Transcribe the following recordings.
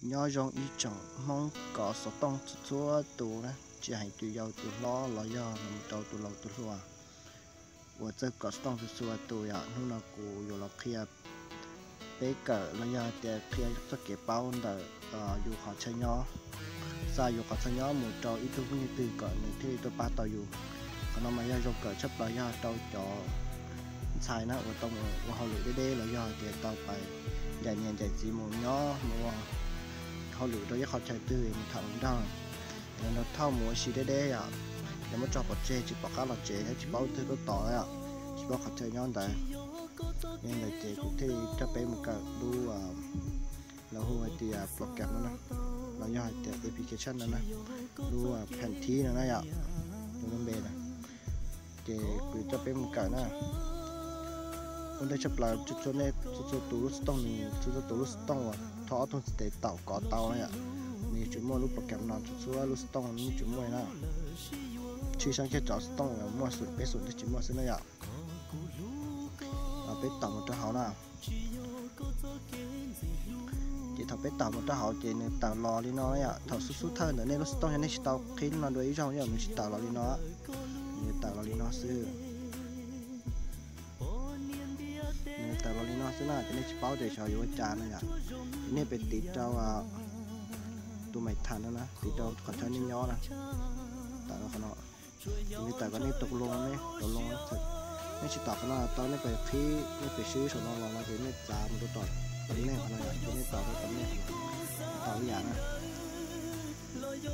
Nyob zoo ib tsoom Hmoob kov xov tooj txhua txhua tus na, tsis hais tus yau tus hlob los yog mus rau tus laus tus hluas uas txawj kov xov tooj txhua txhua tus yom. Hnub no kuv yuav los qhia peb kawm los yog tias qhia txoj kev paub ntawm yus qhov chaw nyob, xa yus qhov chaw nyob mus rau ib tug phooj ywg twg kom nws thiaj li tuaj pab tau yus. Qhov no mas yog zoo kawm tshaj plaws yog rau cov ntxhais na uas tau mus ua hauj lwm deb deb los yog tias tau pais ncaim niam ncaim txiv mus nyob mus ua hauj lwm rau ib qhov chaw twg mus tham hluas nraug, los nrog thauj mus ua si deb deb yom, los muab tso pov tseg tsis pom qab los tsev thiab tsis paub twg tuaj tos yom, tsis paub qhov chaw nyob ntawd. Yog li ntawd ces kuv thiaj li coj peb mus kawm lub, lawv hu hais tias program no na, los yog hais tias application no na, lub Phanthi no na yom, lub npe na. Ces kuv coj peb mus kawm na. Ua ntej tshaj plaws txhua txhua nej txhua txhua tus lub xov tooj nws txhua txhua tus lub xov tooj uas thawj ob tug txiv tes taum kov tau na yom, nws yuav tsum muaj lub program no txhua txhua lub xov tooj nws yuav tsum muaj na. Tshwj xeeb kiag cov xov tooj uas muaj xum peb xum twg tsis muaj xwb na yom. Peb taum mus rau hauv na. Ces thaum peb taum mus rau hauv ces nws tawm los li no na yom. Thaum xub xub thawj ntawm nej lub xov tooj yog nej tsis tau qhib no dua ib zaug yom, nws tsis tawm los li no, nws tawm los li no xwb. Nws tawm los li no xwb na, ces nej tsis paub tias xyov yuav ua cas no yom. Ces nej pem tiv rau tus mais tham no na, tiv rau qhov chaw nej nyob na, tawm qhov no. Ces nws tawm kom nej tus loo ne, tus loo, nej tsis tau qhov no tau, nej pem qhib, nej pem swb saum no los no ces nej txav mus rau tom, tom nej qhov no yom, ces nej tau rau tom nej qhov no, tau ib yam na.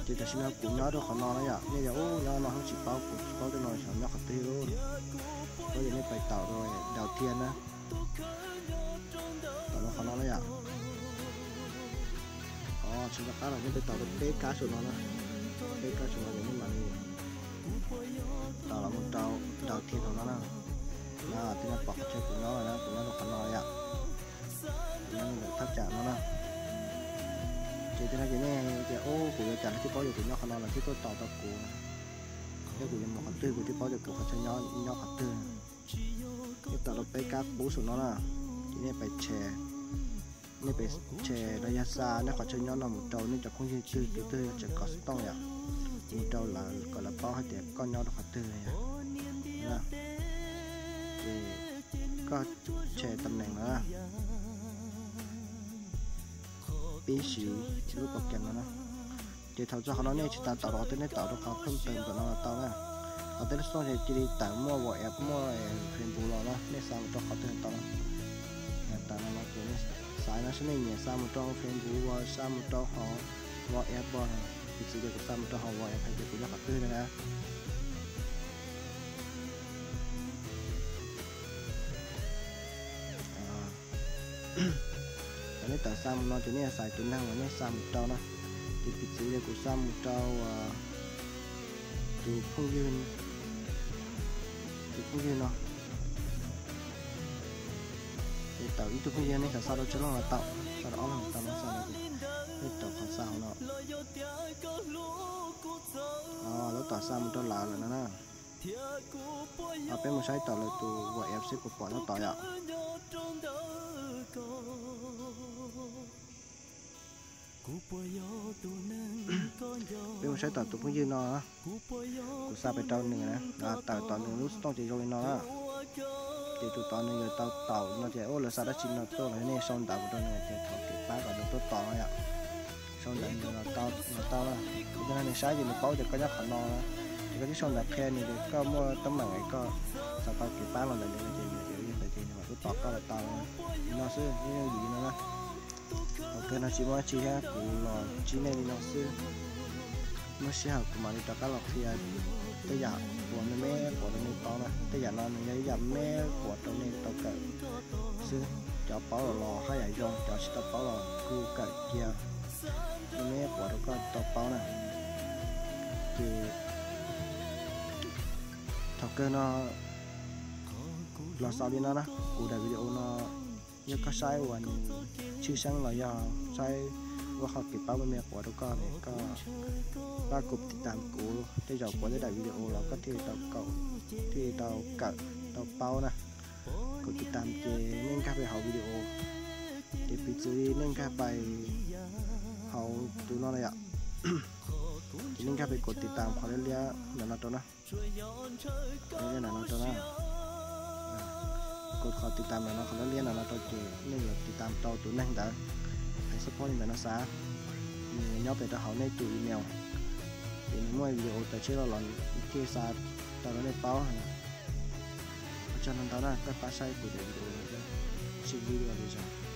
Ces tam sim no kuv nyob rau qhov no na yom, nej yog ub nyob no hnub tsis paub, kuv tsis paub tej no xyov nyob qhov twg lub, kuv ces nej pais taum rau Daus Thiaj na, taum rau qhov no na yom. Tsis nco qab los nej pais taum rau peb kab saum no na, peb kab saum no ces nej mam li taum los mus rau Daus Thiaj no na. Tej no pom qhov chaw kuv nyob lawm na, kuv nyob rau qhov no yom, kuv nyob ntawm thaj tsam no na. Ces tej no ces nej tias ub kuv yuav cas lawv thiaj paub yog kuv nyob qhov no lawv thiaj tuaj tos tau kuv, thiab kuv yuav mus qhov twg kuv thiaj paub tias kuv qhov chaw nyob nyob qhov twg. Nej taum rau peb kab qub saum no na, ces nej pais tshem, nej pais tshem los yog xa nej qhov chaw nyob no mus rau nej cov phooj ywg twg tus twg tseem kov xov tooj yom, mus rau lawv kom lawv paub hais tias koj nyob rau qhov twg yom. Ces koj tshem tam neem no na, pib siv lub program no na. Ces thaum txog qhov no nej tsis tas taum rau qhov twg, nej taum rau qhov phooj ywg ntawm no los tau na. Qhov tej lub xov tooj ces cia li tawm muaj WhatsApp muaj Facebook los na, nej xa mus rau qhov twg los tau na. Tawm no no ces nej xaiv no saib nej nyiam xa mus rau Facebook los xa mus rau hauv WhatsApp os. Piv txwv tias kuv xa mus rau hauv WhatsApp hais tias kuv nyob qhov twg na. Thaum nej tawm xa mus no ces nej xaiv tus neeg uas nej xa mus rau na. Ces piv txwv tias kuv xa mus rau tus phooj ywg, tus phooj ywg no. Ces tawm ib tug phooj ywg nej xav xa rau tsawg leej los tau, xa rau ob leeg los tau, no xa no ces nej tawm qhov xa hauv no. Lawv tawm xa mus rau lawv lawm no na. Peb mus saib tawm lawv tus WhatsApp seb puas pom tab tom yom. Peb mus saib tawm tus phooj ywg no, kuv xa pes rau nws na, tawm tom nws lub xov tooj ces zoo li no na. Ces tus tod nws yuav tau taum no ces ua lawv xa dab tsi no tuaj los nej sau ntawv mus rau nws ces thov kev pab kom nws tuaj tos no yom. Sau ntawv nws los tau na. Kuv coj nws saib ces nws paub tias koj nyob qhov no na. Ces koj twb sau ntawv qhia nws tias koj muaj teeb meem es koj xav tau kev pab los ntawm nws no ces nws yuav yeej paub ces nws mam tuaj tos koj los tau no xwb, yeej yooj yim no na. Thaum kawg no tsis muaj dab tsi thiab, kuv los ntsib nej li no xwb. Muaj sij hawm kuv mam li rov qab los qhia tej yam uas me me quav rau nej paub na. Tej yam no nws yog ib yam me quav rau nej tau kawm xwb. Cov paub los los haj yam zoo, cov tsis tau paub los kuj kawm cia, me me quav rau koj tau paub na. Ces thaum kawg no los xaus li no na, kuv daim video no yog koj saib uas nws tshwj xeeb los yog saib ua qhov kev paub me me quav rau koj ne, koj pab kuv tiv tam kuv tej zaum kuv tej daim video los koj thiaj li tau kawm, thiaj li tau kawm, tau paub na. Kuv tiv tam ces nej nkag pais hauv video, ces piv txwv li nej nkag pais Tus no na yom. Ces nej nkag pem kom tiv tam qhov liab liab ntawm no rau na. Liab ntawm no rau na. Kom qhov tiv tam ntawm no, qhov liab liab ntawm no rau ces nej yuav tiv tam rau tus neeg ntawd, es support li ntawm no xav, nws nyob pem rau hauv nej tus email, ces nws muaj video tawm tshiab los los thiaj xa tau rau nej paub. Ua tsaug ntau ntau na, koj pab saib kuv daim video no thiab, tsis video li zoo.